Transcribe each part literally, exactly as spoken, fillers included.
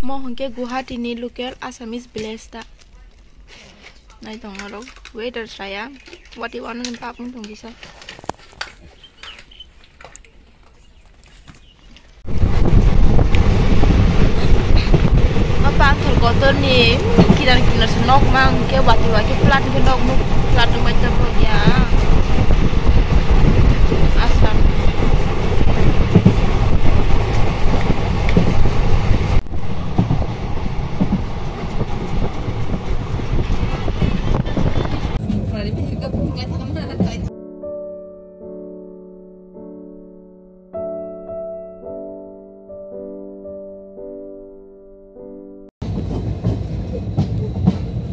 Mo hwnkhe Guwahati ni local Assamese village ta. Nai tong norok weather saya. Wati wano ni pap wng tong kisa. Ma pathor kotor ni kinar kinar se nok ma hwnkhe wati wati plat hwnkhe nok nuk plat wng bai tongo ya. Assam.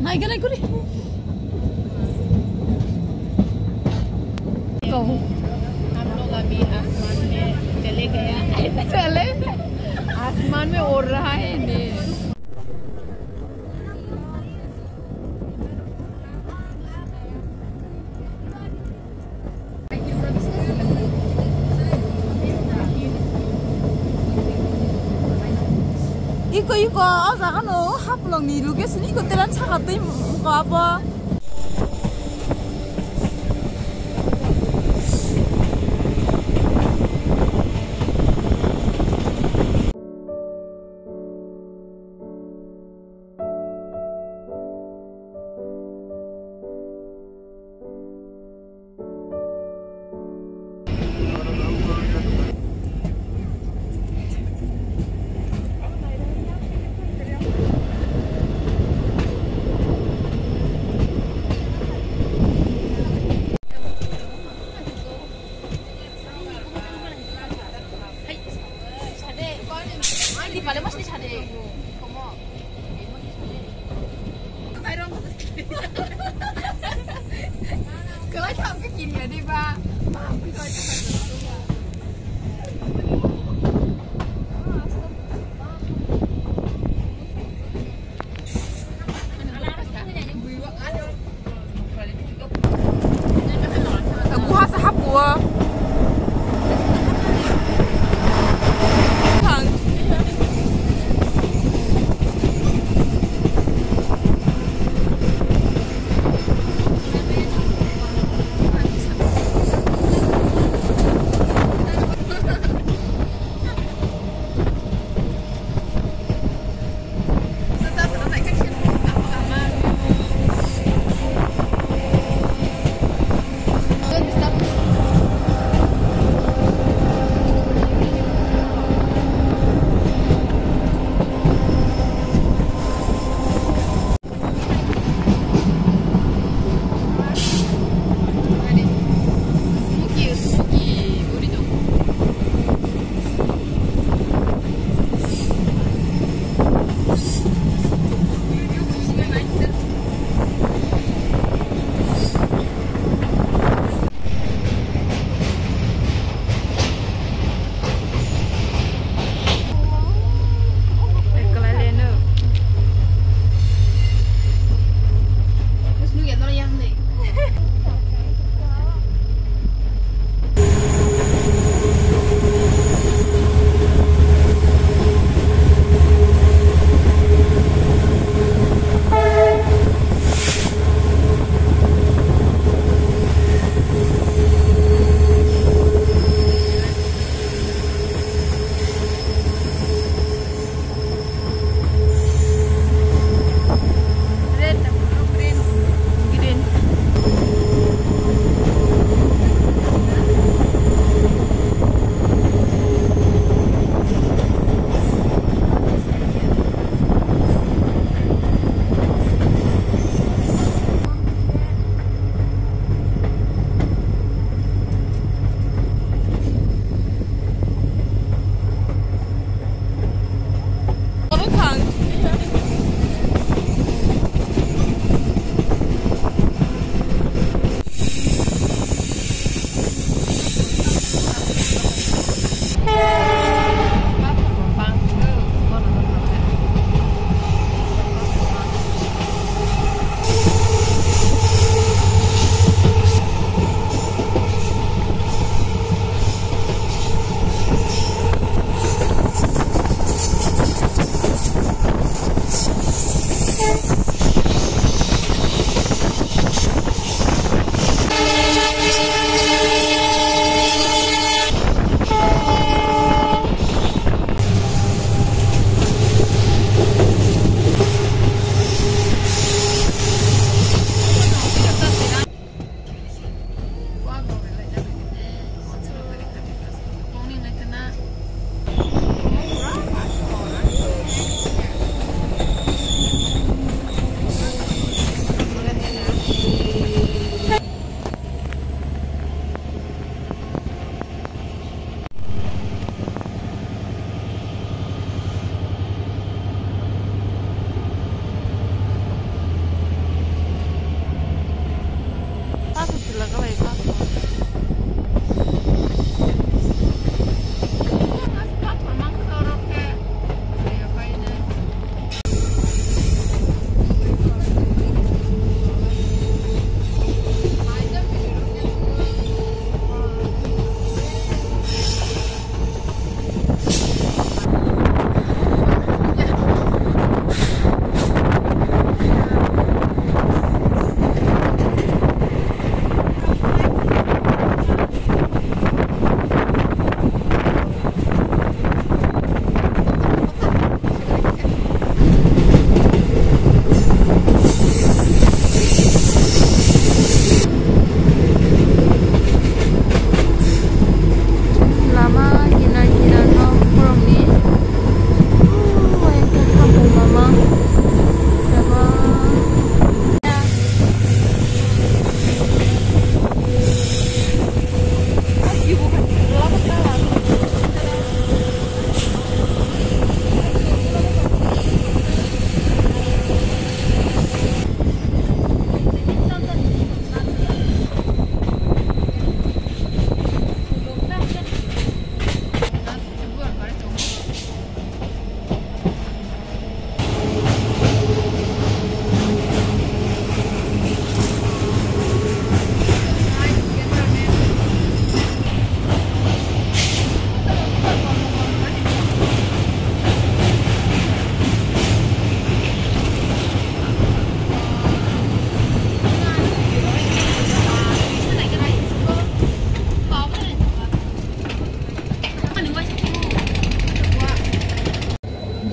Nai gana kuri. तो हम लोग अभी आसमान में चले गए। चले? आसमान में उड़ रहा है ने। Iko, iko, o jaga no Haflong ni location iko teran saka twi ko abo. Guha se haphuo.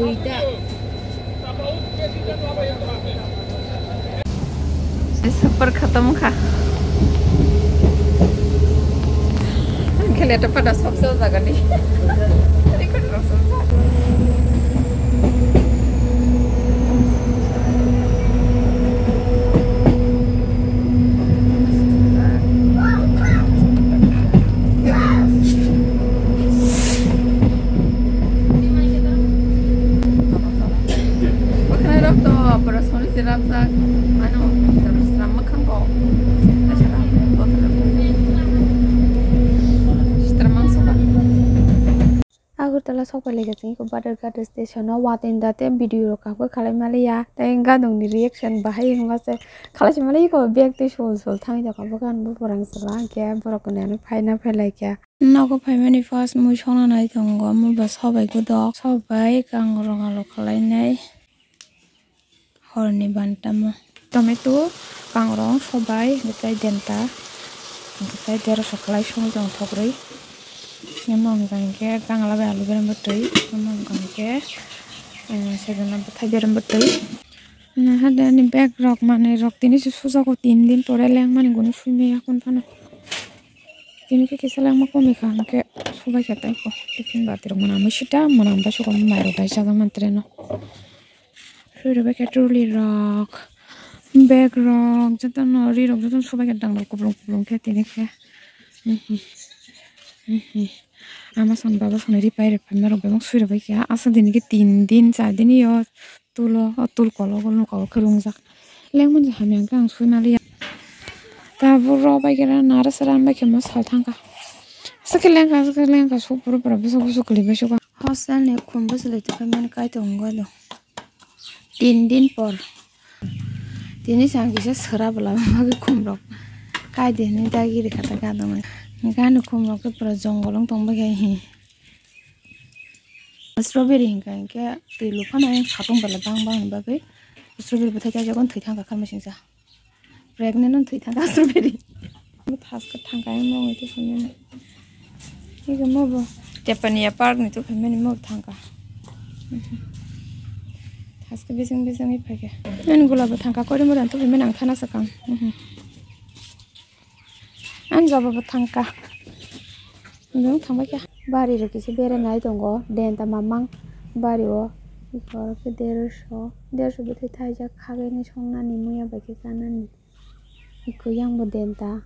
Super khatam kha. Ang khele to pada sob sob jaga ni. Record rok sob sob. Bwkhwnai rok to operation se rapjak. Ano sram sram mwkhang bo. Tasara bottle sitram mangsa ba. Agartala sokphailai kha chwng eko Badharghat station o, watwi da tei video rok kabo khalai maliya. Tei gadong ni reaction bahai wngma se khalai se maliya, eko bag twi sul sul thang jak, abo khe ang buphang sala hwnkhe borok kwnwi ano phaina phailaikha. Nogo phaimani first mui songna nai tongo, mui bo sobai godok, sobai kangrong alo khlainai. Horni bantamo tomato, kangrong, sobai, tei denta, tei derosok kwlai songwi tongo thok rwi. Omo hwnka hinkhe bangla bai alu berem bwtwi, omo hwnka hinkhe, eh, sejana bwthai berem bwtwi. Hade ani bag rok manwi rok tini se sujago, tin din pore lengmani guni swi maya hwn phano. Tini khe kisa lengma komikha hinkhe subaikha tei kho tiffin bati rok mwnamwi sita mwnam bai sukha mai rok dai chajakmani train o. Swi rwbaikha trolley rok, bag rok, jotono ri rok jotono subaikha dangrok kuplung kuplung khe tini khe. Ama song baba song ri pai rwphaima rok bebak swi rwbaikha. Aswk dini khe tin din char din yo tulo, o tul kolo o nuka o khe lungjak. Lengmani hamya hwnkhe ang swi maliya. Tabuk rw bai khe nara sara ang bai khe ma sal thangkha. Aswk khe lengkha, aswk khe lengkha, suk phuru phuru bwswk bwswk kwlwi bai sukha. Hostel ni khum bwchwlwi tongmani kaitor wngwi do. Tin din por. Tini chwng kisa sera bwla bagwi khum rok kai di hinwi dagi rikha ta gadangni. Gani khum rok khe pura jongol wng tong bai khe hi. Strawberry hinkha hinkhe twi luphano satung bwla bang bang ni bagwi strawberry bwthai chaijak thwi thangkha kha machine sa. Pregnant no thwi thangkha strawberry. Mo thaska thangkha ang nongwi tongmani. Ego mo bo Japan ya park ni tongmani mo thangkha. Thaska bising bising wi phaikha. Ani gula bo thangkha kori mo dan tongmani ang thana sakang. Ani jaba bo thangkha. Nung thangbai kha. Bari rok kisa berai nai tongo. Denta mamang bari o. Eko aro khe derso, derso bwthai thaijak khabaini songnani muya bai khe kanani. Eko yang bo denta.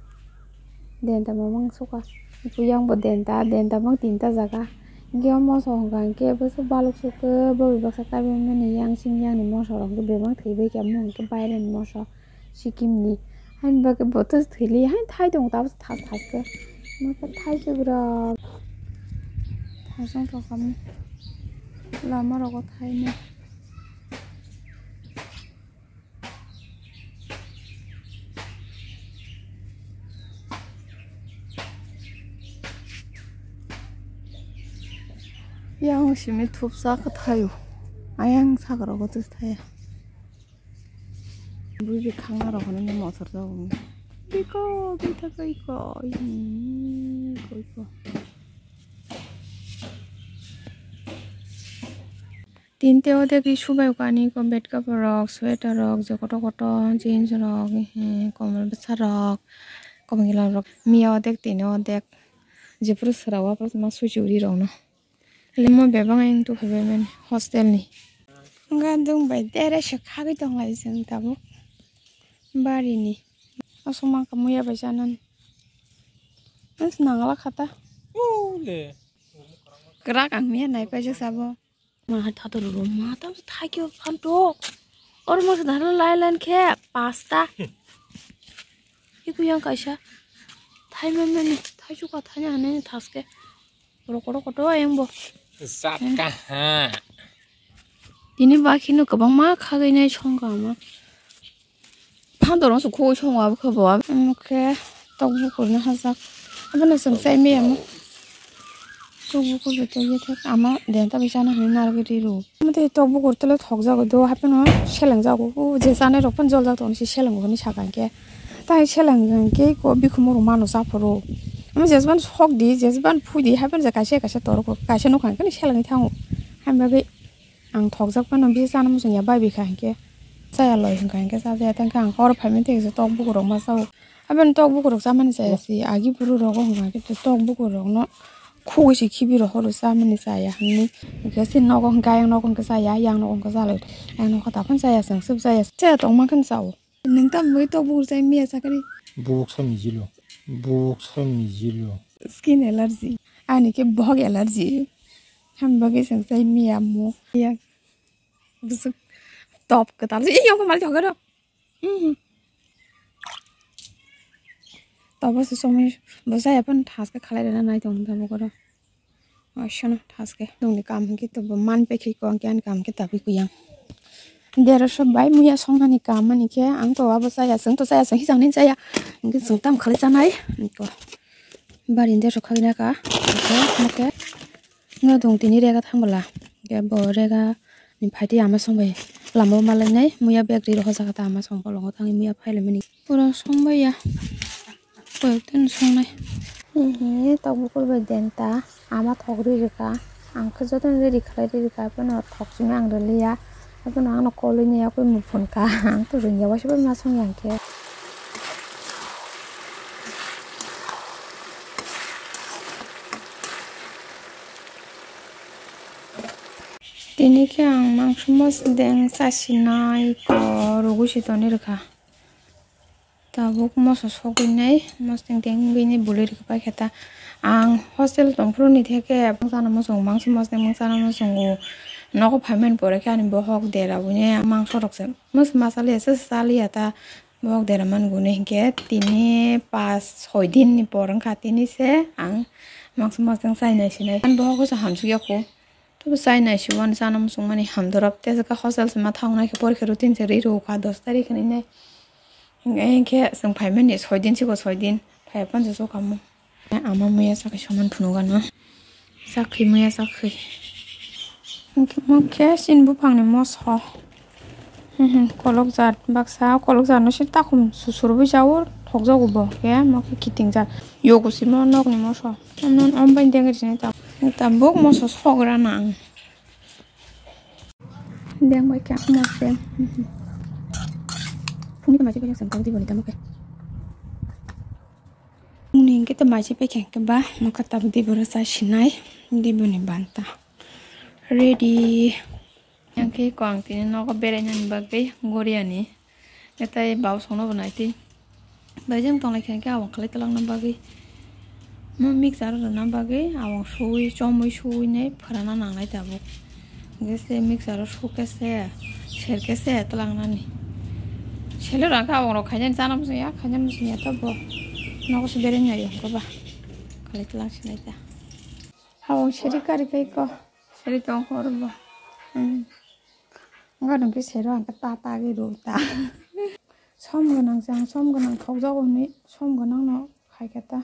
Denta mamang sukha. Eko yang bo denta. Denta mang tinta jaga. Hinkhe o moso hwnkha hinkhe bwswk baluk sukhe bwbwi baksa kaibaimani yang sing yang ni moso rok bebak thwibai khe mung khe baireni moso. Sikimni. Haini bagwi bo tei thwili, haini thai tongo, tabuk thas thas khe. Masa thai se bwrok. Thasong tongkha mo. Lama rogo thaini. Yang simi thupsa khe thaio. Ayang sakrogo tei thaya. Bui bi khangna rok hwnwi no mothor jago. Biko, bita ko iko, iko, iko. Tinte odek subai kani ko bed cover rok, sweater rok, je koto koto jeans rok, eh, komol bwsa rok, komol rok. Miya odek tini odek. Jephuru sera o aphuru ma sui sui ri rok no. Limo bebak ang tubui bai mani hostel ni. Gadung bai dere se khagwi tong lai chwng tabuk bari ni. Aswk mangkha muya bai chanani. Mas nangla khata. Kwrak ang miya nai paijak sabo. Ma hai thato rw ma ta thakyo phanto. Oro ma sa dhala lai lan khe pasta. Iku yang kaisa. Thai mani thai chuka thai hwnwi thaske. Rokoro koto ayang bo. Sat kaha. Tini ba kheno kwbangma khagwi nai songkha ma. Phan dorong se khogwi songo abo khe bo. Omo khe tok bukur no hajak. Abono chwng chai maya mo. Tok bukur bo tei ye thek ama denta bai chana hwnwi narwgwi rw. Omo tei tok bukur tole thok jago do hapheno seleng jago. O je chanai rok phano jol jak tongo se seleng hwnwi saka hinkhe. Tai seleng hinkhe eko bikhumu rok mano chaphuru. Omo jesban sok di, jesban phui di, hapheno je kaisa kaisa torok kaisa nokha hinkhe selengwi thango. Haini bagwi Ang thokjak phano bisi chana muchung ya, bai bikha hinkhe chaya loi hwnkha hinkhe chajaya, tei ang hor phaimani tei tok bukurok ma chao. Aboni tok bukurok chamani chaya si, agi buru rogo hwnkha hinkhe tok bukurokno khugui se khibi rohoro chamani chaya hinwi. Hinkhe se nogo hinkhe ayang nogo hinkhe chaya, ayang nogo hinkhe chaloi, ayang nogo ta phano chaya, chwng swb chaya, chaya tongma kheno chao. Nwng tamo bai tok bukur chai miya chakri? Buk sa mijilo. Buk sa mijilo. Skin allergy. Ani khe bohok allergy. Ham bagwi chwng chai miya mo. Ya. Busuk top kwtal. Iyo, mal thogaro. Mhm. Tobo se somoi bo chaya phano thaske khalai rwna nai tong tamo koro. Aisano thaske nongni kam hwnkhe tobo man pekhi ko, hwnkhe ani kam khe tabwi kuyang. Derasok bai muya songnani kam mani khe ang to abo chaya, chwng to chaya, chwng hisang ni chaya. Hwnkhe chwng tam khalai chanai. Hwnkhe bari derasok khagwi naka. Hwnkhe, hwnkhe. Nga dong tini rega thang bwla. Hwnkhe bo rega ni phaitwi ama song bai lama o malainai. Muya bag ri rw hojaga ta ama song bolongo thangwi muya phailaimani. Pura song bai ya. Koyekta no songnai. Ehe, tok bukur bai denta. Ama thok ri rwkha. Ang khe jotono ready khlai ri rwkha. Abono thok simi ang rwliya. Abono ano kolwi ni yakui muphun ka. Ang to rwngya waisa bai ma song yang khe. Tini khe ang mangso mosdeng chasinai ko rwgwi se tonwi rwkha. Tabuk moso sogwi nai, mosdeng deng wngwi nai bwlwi rwkha paikha ta. Ang hostel tongphuru ni theke mungsa no muchungo, mangso mosdeng mungsa no muchungo. Nogo phaimani pore khe ani bohok dera wngwi nai mangso rok se mos ma chaliya se chaliya ta. Bohok dera man gune hinkhe tini pas soi din ni por wngkha, tini se ang mangso mosdeng chainai sinai. Ani bohok se hamsukya kho. Tei bo chainai si uani chana muchungmani hamdorop tei jwkha hostel se ma thangnai khe porikha routine se ri rwkha dos tarikh hinwi nai. Hinkhe chwng phaimani soi din siko soi din phai phano se chukha mo. Ama muya chakhi soman phunukgano. Chakhi muya chakhi. Hinkhe mo khe chini buphangni moso. Hmm, hmm, kolok jat baksa, kolok jat no se takhum susur bai jao, thokjago bo khe, mo khe kiting jat. Yogo simo nokni moso. Amno om bai dengri sini ta. Tabuk moso sogra nang. Deng bai khe mos deng. Hmm, hmm. Phungni tama se bai jang tang di boni tamo khe. Phungni hinkhe tama se bai khe ba, mo khe tabuk di boro cha sinai, di boni banta. Ready. Yang khe ko ang tini nogo berainani bagwi Goriani. Tei bau songno bo naitwi. Bai jeng tonglai khe awang khlai twlangna bagwi. Mo mixer rwna bagwi awang suwi, chomwi suwi nai phwrana nangnai tabuk. Hwnkhe se mixer o sukhe se, serkhe se twlangnani. Selo rang khe awang rok khainani chana muchungya, khaina muchungya to bo. Nogo se berainai hwnkhe ba. Khlai twlang sinai ta. Awang seri kari khai ko. Seri tong hor bo. Hmm. Nga dong khe sero ang khe ta ta ge ro ta. Som gwnang chang, som gwnang thok jago hwnwi, som gwnang no khai khe ta.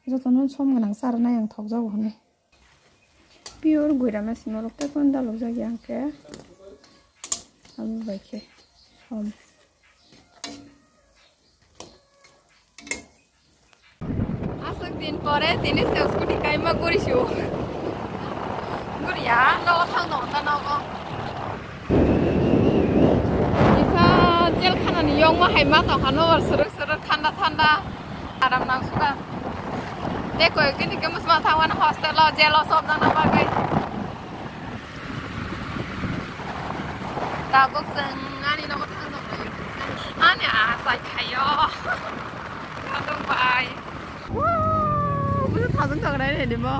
Joto no som gwnang chara nai ang thok jago hwnwi. Pure goirama simo rok ta kon dalok jagi ang khe. Abo bai khe som. Aswk din pore tini se scooty kaima guri sio. Guri ya, nogo thang nogo ta nogo. Kisa jel khana ni yongma hai ma tongkha no, suruk suruk thanda thanda. Aram nang suka. Te koyek din ke musma thangwan hostel o, jel o sob jana bagwi. Tabuk chwng ani nogo thang tong lai. Ani asai thaio. Kadung bai. Wow, busu thasung tong nai ni mo.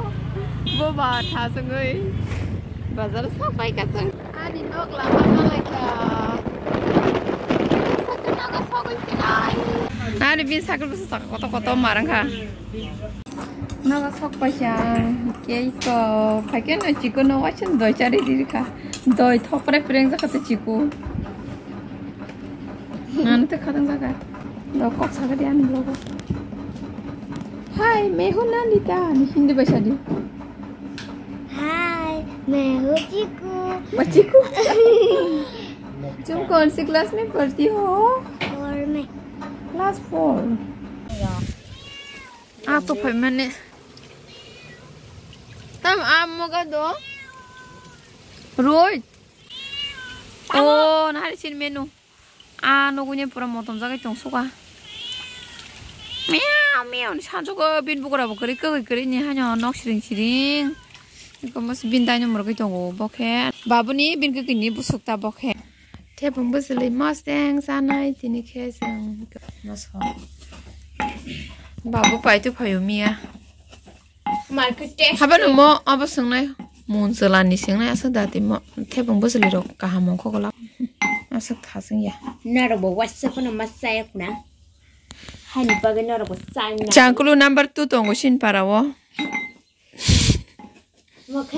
Bo ba thasungwi. Bazar sok pai ka chwng. Ani nok lama ka lai kha. Sakhe nogo sogwi sinai. Ani bin sakhe busu saka koto koto marang kha. Nogo sok paisa, kei ko, phaikhe no chikon no waisa doi chari di kha. Doi thok prai prai wngjakha tei chikon. Nang tei khatang jaga. Do kok saga di ani vlog o. Hi, मैं हूँ Nandita. Hindi bai sa di. Hi, मैं हूँ चीकू. Ba Chikon. तुम कौन सी क्लास में पढ़ती हो? Four में. Class four. A to phaimani. Tam a moga do. Rohit. Oh, nari sin menu. Ah, nuguni pura motom jagai tong suka. Miau, miau, ni sanjok bin bukura bukuri kagui kuri ni hanyo nok siring siring. Iko mas bin dai nomor gui tongo bokhe. Babuni bin kagui ni busuk ta bokhe. Thepung bwswlwi mosteng chanai tini khe chwng. Babu paitu phaio miya. Market test. Habano mo abo swngnai. Mun chwlani swngnai aswk dati mo. Thepung bwswlwi rok kaham ongkho golak. Aswk thaswng ya. Norok bo WhatsApp no ma chaya khuna. Hani bagwi norok bo chang na. Changkulu number two tongo sin para o. Mo khe